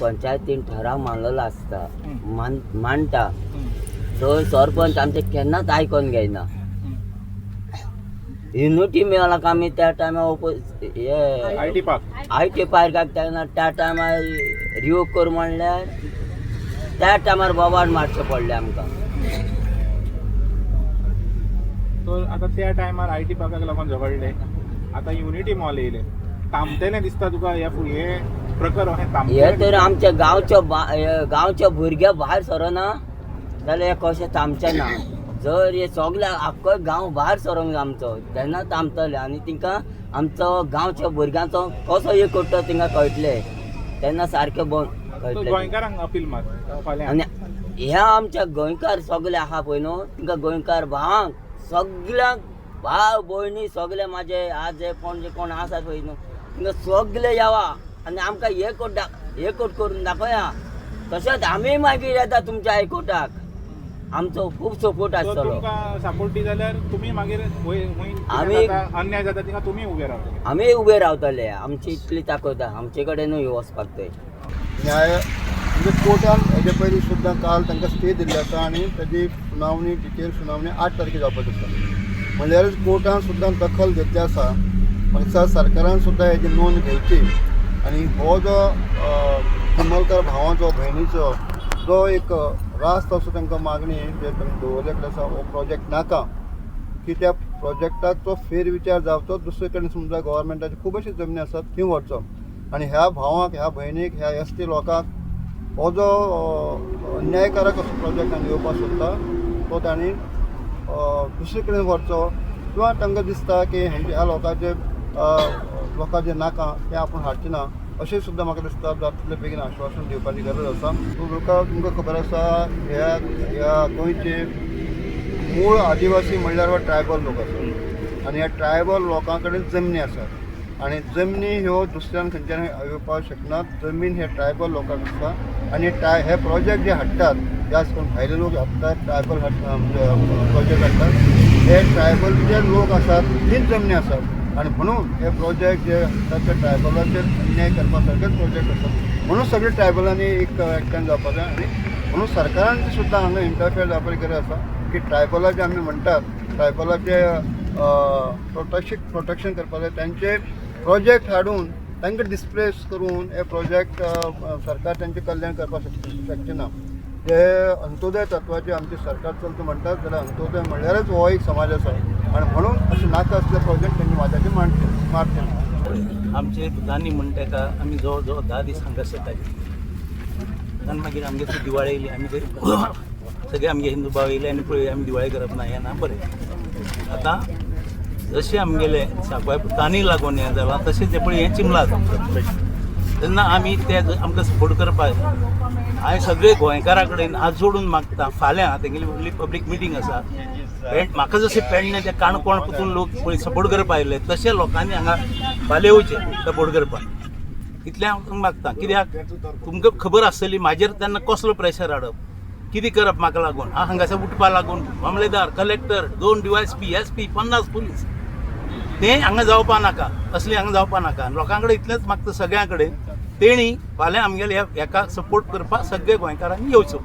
पंचायतीन ठराव मानलेलो आसता, मांडटा थंय सरपंच आमचे केन्नाच आयकोन घेयना. युनिटी मेळाक आमी त्या टायमार हे I T park, I T पार्काक तेन्ना त्या टायमार रिवोक कर म्हणल्यार त्या टायमार बोवाळ मारचें पडलें आमकां. तर आतां त्या टायमार I T पार्काक लागून झगडले, आतां युनिटी मॉल येयले, थांबतलें दिसता तुका हे हे प्रकार अशें हे थांबतलें? तर आमच्या गांवच्या गांवच्या भुरगे भायर सरना जाल्यार हे कशें थांबचें ना. जर हे सगळे आख्खो गांव भायर सरोंक जाय आमचो, तेन्ना थांबतले आनी तिंकां आमचो गांवच्या भुरग्यांचो कसो एक करता तिंकां कळटलें, तेन्ना सारकें बंद तर कळटलें. गोंयकारांक अपील मार फाल्यां. आनी ह्या आमच्या गोंयकार सगळे आहा पळय न्हू, तिंकां गोंयकार भावांक सगळ्यांक, भाव भयणी सगळे म्हाजे आजे कोण जे कोण आसा पळय न्हू, तिंकां सगळे येवा आनी आमकां एकवट एकवट करून दाखया. तशेंच आमी मागीर येता तुमच्या एकवटाक, आमचो खूब सपोर्ट तर आसतलो. तुमकां सपोर्ट दी जाल्यार तुमी मागीर वय जाता, अन्याय जाता तिका तुमी उबे रावतले. आमी उबे रावतले, आमची इतली ताकद आहा, आमचे कडेनूय वचपाक थंय. न्याय म्हणजे कोर्टान हेजे पयलीं सुद्दां काल तांकां स्टे दिल्ली आसा आनी ताजी सुनावणी, डिटेल सुनावणी 8 तारखेर जावपाची आसा. म्हणल्यारच कोर्टान सुद्दां दखल घेतली आसा. म्हाका दिसता सरकारान सुद्दां हेजी नोंद घेवची आनी हो जो चिमलकार भावांचो भयणीचो जो एक रास्त असो तांकां मागणी जे तांकां दवरलेली आसा, हो प्रोजेक्ट नाका की त्या प्रोजेक्टाक तो फेरविचार जावचो. दुसरे कडेन समजा गव्हर्मेंटाच्यो खूब अश्यो जमनी आसात थंय व्हरचो आनी ह्या भावांक, ह्या भयणीक, ह्या एस टी लोकांक हो जो अन्यायकारक असो प्रोजेक्ट आनी येवपाक सोदता तो तांणी दुसरे कडेन व्हरचो किंवा तांकां दिसता की हेंचे ह्या लोकांचे लोकांचे नाका तें आपूण हाडचें ना अशें सुद्दां म्हाका दिसता. जाता तितले बेगीन आश्वासन दिवपाची गरज आसा. तुमकां तुमकां खबर आसा, ह्या ह्या गोंयचे मूळ आदिवासी म्हणल्यार हो ट्रायबल लोक आसात आनी ह्या ट्रायबल लोकां कडेन जमनी आसात आनी जमनी ह्यो दुसऱ्यान खंयच्यान येवपाक शकनात. जमीन हे ट्रायबल लोकांक आसता आनी हे प्रोजेक्ट जे हाडटात, जास्त करून भायले लोक हाडटात, ट्रायबल हाडटा, प्रोजेक्ट हाडटात, हे ट्रायबल जे लोक आसात तीच जमनी आसात आनी म्हणून हे प्रोजेक्ट जे हाडटात ते ट्रायबलाचेर अन्याय करपा सारकेच प्रोजेक्ट आसात. म्हणून सगळे ट्रायबलांनी एक एकठांय जावपाक जाय आनी म्हणून सरकारान सुद्दां हांगा इंटरफेअर जावपाची गरज आसा की ट्रायबलाचे आमी म्हणटात ट्रायबलाचे प्रोटेक्शन करपाक जाय. तांचे प्रोजेक्ट हाडून तांकां डिस्प्लेस करून हे प्रोजेक्ट सरकार तांचें कल्याण करपाक शकचे ना. जे अंत्योदय तत्वाचे आमचे सरकार चलता म्हणटात जाल्यार अंत्योदय म्हणल्यारच हो एक समाज आसा आनी म्हणून अशें नाका असले प्रोजेक्ट तेंचे माथ्याचेर मांडचे मारचे न्हू. आमचे दानी म्हणटा तेका आमी जवळ जवळ 10 दीस हांगा जाताले आनी मागीर आमगे ती दिवाळी येयली, आमी ते सगळे आमगे हिंदू भाव येयले आनी पळय आमी दिवाळी करप ना, हें ना बरें. आतां जशें आमगेले सांकवाळ तांणी लागून हें जालां तशें तें पळय हें चिमला तेन्ना आमी ते आमकां सपोर्ट करपाक हांवें सगळे गोंयकारा कडेन हात जोडून मागता. फाल्यां तेगेली व्हडली पब्लीक मिटींग आसा. म्हाका जशें पेडणें ते काणकोण पसून लोक पळय सपोर्ट करपाक आयिल्ले तशें लोकांनी हांगा फाल्यां येवचें सपोर्ट करपाक, इतलें हांव तुमकां मागता. कित्याक तुमकां खबर आसतली म्हाजेर तेन्ना कसलो प्रेशर हाडप, कितें करप म्हाका लागून. हांव हांगासर उठपा लागून मामलेदार, कलेक्टर, 2 DYSP, SP, 50 police, तें हांगा जावपा नाका, असलें हांगा जावपा नाका. लोकां कडेन इतलेंच मागता सगळ्यां कडेन तेणी फाल्यां आमगेले ह्या हेका सपोर्ट करपाक सगळे गोंयकारांनी येवचो.